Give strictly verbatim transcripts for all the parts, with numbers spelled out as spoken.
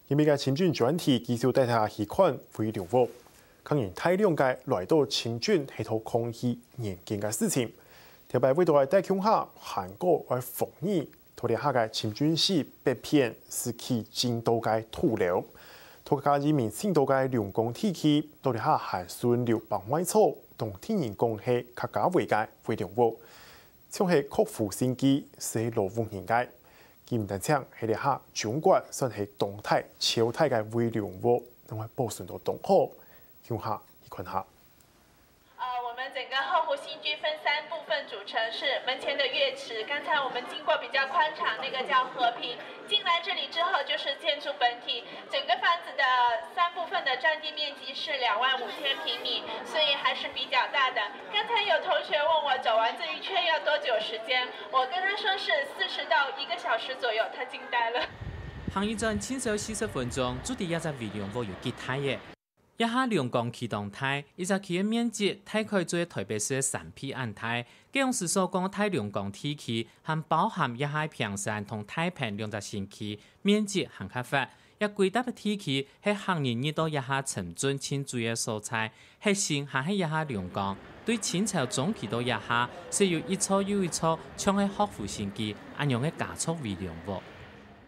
今晡日个深圳專題繼續帶大家去看回龍屋。客人大量个來到深圳係討空氣環境个事情。頭擺為著愛帶共下還過愛防疫，到這下个深圳市北片係起盡多个土樓。到加一面盡多个龍崗地區，到這下還順流北外厝，當地人講係客家話个回龍屋。 像係確福新居係老屋人个。佢毋單淨係這下中國算係當大、超大个回龍屋，另外保存到當好，共下去看下。呃，我们整个后湖新居分三部分组成，是门前的乐池。刚才我们经过比较宽敞，那个叫和平。进来这里之后就是建筑本体，整个房子的三部分的占地面积是两万五千平米，所以还是比较大的。刚才有同学问我走完这一圈要多久时间，我跟他说是四十到一个小时左右，他惊呆了。行一轉，盡少四十分鐘，就知這隻回龍屋有幾大咧。這下龍崗起當大，一隻區个面積大概就係台北市个三倍恁大。該央時所講个大龍崗地區，還包含這下个坪山同大坪兩隻新區，面積還較闊。 這歸搭个地區係客人入到這下深圳盡濟个所在，核心還係這下龍崗。對清朝中期到這下，係有一座又一座像係學府新居恁樣个家族回龍屋。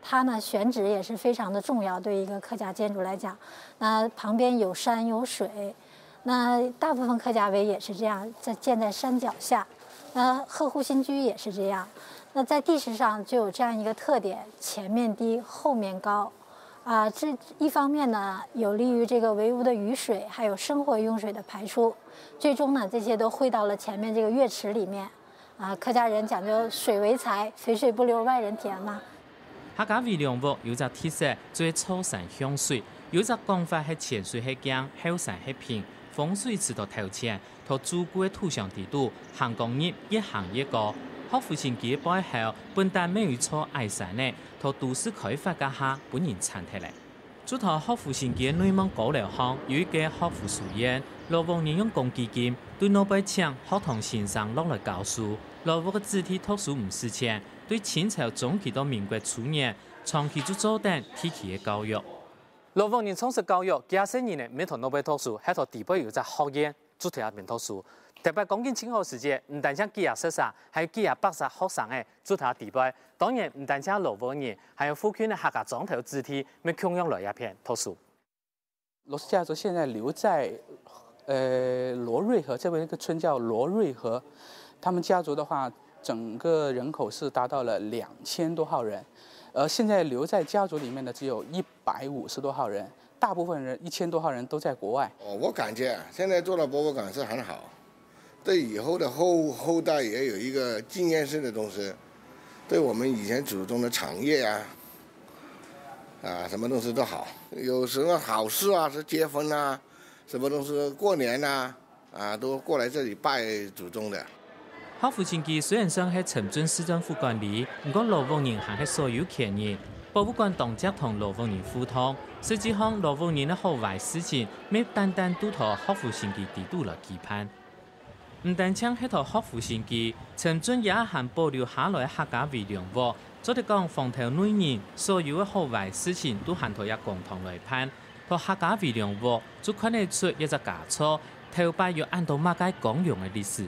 它呢選址也是非常的重要，对一个客家建筑来讲，那旁边有山有水，那大部分客家围也是这样，在建在山脚下。那后湖新居也是这样，那在地势上就有这样一个特点，前面低，后面高。啊，这一方面呢，有利于这个围屋的雨水还有生活用水的排出。最终呢，这些都汇到了前面这个乐池里面。啊，客家人讲究水为财，肥水不流外人田嘛。客家回龍屋有隻特色，就係坐山向水。有隻講法係前水係鏡，後山係坪，風水池到頭前， 在祖古个土牆底肚，行光入，越行越高。學府新居个背後，本旦乜有一座矮山仔，在都市開發該下分人剷忒咧。就在學府新居个內望高樓項，有一個學府書院，老屋人用公積金對外背請學堂先生落來教書。老屋个子弟讀書毋使錢，對清朝中期到民國初年，長期就做等地區个教育。 老屋人從事教育，幾下世人呢，毋係在外背讀書，係在底背有隻學院，就在該片讀書。特別光景盡好時節，毋單淨幾下學生，還有幾下百儕學生仔，就在該底背。當然，毋單淨老屋人，還有附近个客家庄頭子弟，乜共樣來這片讀書。羅氏家族現在留在呃羅瑞河這邊一個村叫羅瑞河，他們家族的話，整個人口是達到了兩千多號人，而現在留在家族裡面的只有一百五十多號人，大部分人一千多號人都在國外。哦，我感觉啊，现在做了博物馆是很好，对以后的后后代也有一个纪念式的东西，对我们以前祖宗的产业啊，啊，什么东西都好。有什么好事啊，是结婚啊，什么东西过年啊，啊，都过来这里拜祖宗的。 學府新居雖然算係深圳市政府管理，毋過老屋人還係所有權人。博物館當接同老屋人互動，實際上老屋人个好壞事情，乜單單都在學府新居底肚來期盼。毋單淨係在學府新居，深圳也還保留下來客家圍龍屋，做得講，風頭內人所有个好壞事情都還在這公堂來辦。在客家圍龍屋，就看得出一隻家族頭擺有恁多麼个光榮个歷史。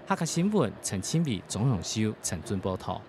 客家新聞，陳清偉、鍾永修，深圳報導。